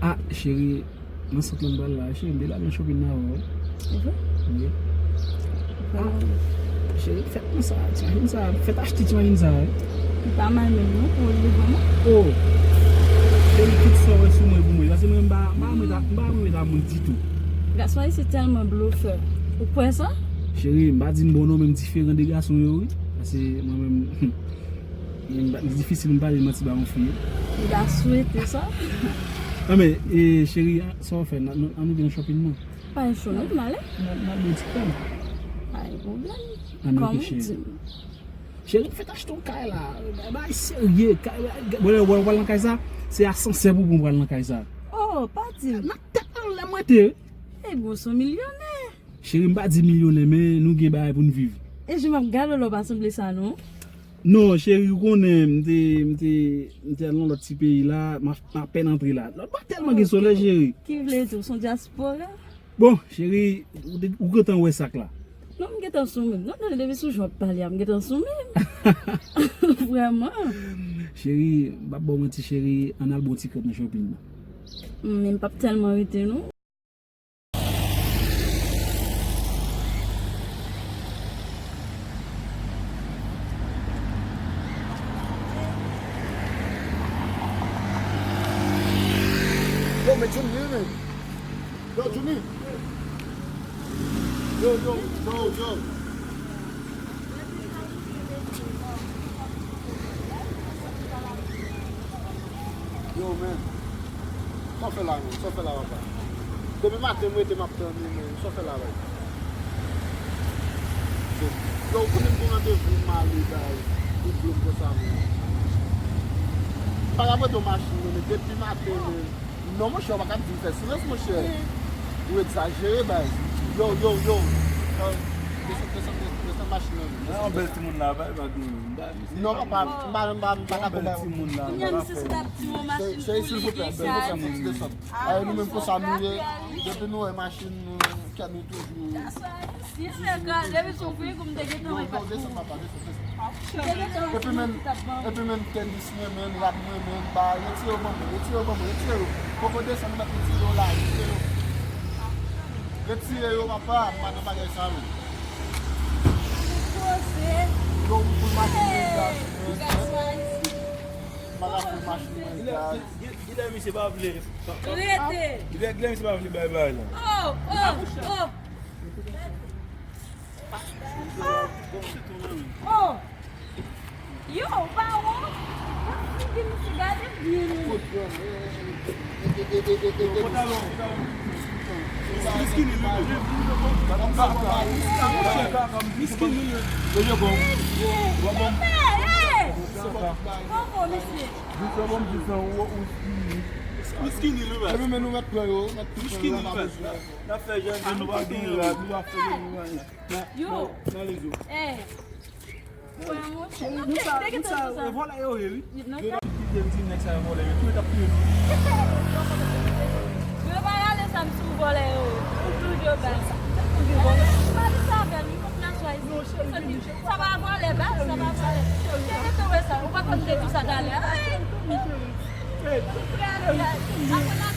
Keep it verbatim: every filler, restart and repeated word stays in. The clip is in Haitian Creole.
Ah, cheri, nan sant lan m pral la, cheri, m te la nan shopping nan avè w. Ou vre? Wi. Ah, cheri, fèt nan sa, ti machin sa, fèt achte ti machin sa, wi. Li pa mal menm non, pou li vrèman. Oh, cheri, tout sa w wè sou mwen pou mwen, paske mwen m pa, m pa renmen ta, m pa renmen ta moun ditou. Gason ayisyen tèlman blofè. Ou kwè sa? Cheri, m pa di m bon non, men m diferan de gason yo, wi. Paske mwen menm, li difisil m pale manti ba yon fi. M ta swete sa. Anben, e, cheri, sa w fè? N a, nou, an nou gen shopping non? Pa gen cho non, m ale. N a, n a bon ti kòb. Pa gen pwoblèm. Anben, ok, cheri. Cheri, m fèt achte yon kay la. Bagay serye. Kay, bon, lè w pral nan kay sa, se asansè pou pran w pral nan kay sa. Oh, pa di m. Nan tèt anlè mwen te. E gwo son milyonè. Cheri, m pa di milyonè, men nou gen bagay pou n viv. E jan m ap gade w la, w pa sanble sa non. Non, cheri, ou konnen, m te, m te, m te al nan lòt ti peyi la, m a, m apèn antre la. Lòt bò tèlman gen solèy, cheri. Ki vle di w se yon dyaspora? Bon, cheri, ou te, ou gentan wè sak la. Non, m gentan sou menm. Non, non, depi sou jan w ap pale a, m gentan sou menm. Vrèman. Cheri, m p ap ba w manti, cheri, ann al ba w ti krèp nan shopping nan. Men m p ap tèlman rete non. Yo, men Junior, men. Yo, Junior. Yo, yo, yo, yo. Yo, men. Sa w fè la, men? Sa w fè la, papa? Depi maten, m rete, m ap tann ou, men. Sa w fè la, bay? Yo, ou konnen m gen randevou, m ale, bay. Ou blo m konsa, men. Pa ka prete w machin, men. Depi maten, men. Non, monchè, ou pa ka di m fè silans, monchè. Ou egzajere, bay. Yo, yo, yo. Desann, desann, desann, desann machin nan, men. Yon bèl timoun la, bay, bay, bay. Non, papa, m pa, m pa, m pa ka konprann. Yon bèl timoun la. Kounye a, misye se t ap di yon machin pou li, silvouplè, silvouplè, monchè, desann. Ay, nou menm konsa nou ye. Depi nou wè machin nou, kè nou toujou. Depi sou fri, kou m te gentan wè. Desann, papa, desann, desann. Epi menm, epi menm tenis mwen, menm rad mwen, menm ba, retire yo ban mwen, retire yo ban mwen, retire yo. Poko desann, nou mèt retire yo la, retire yo. Retire yo, papa, m pa nan bagay sa, menm. Yo, m fout machin nan gaz, menm. M pa ka fout machin nan gaz. Gilè misye pa vle. Rete. Gilè misye pa vle bay bay la. Oh, oh, oh. Oh. Yo, bawon. Gade figi misye, gade byen. Miskin li, li. Miskin li, li. Yo, yo, bon. Bon, bon. Misye. Miskin li, li, men. Epi men nou mèt pran yo, mèt pran yo, pa bezwen. N ap fè jan nou pa gen rad, nou pa fè nou anyen. Yo. Nan lezo. Eh. Cheri, nou sa, nou sa, e vòlè yo ye, wi. Yo t ap kite m di nèg sa yo vòlè, men tou yo t ap touye nou. Yo pa rale zam sou vòlè yo, ou toujou bay. Ou pa di sa avè m, ou konn nan chwazi. Sa pa vòlè, ba, sa pa vòlè. Te rete wè sa, ou pa konn te di sa talè. Apre n ap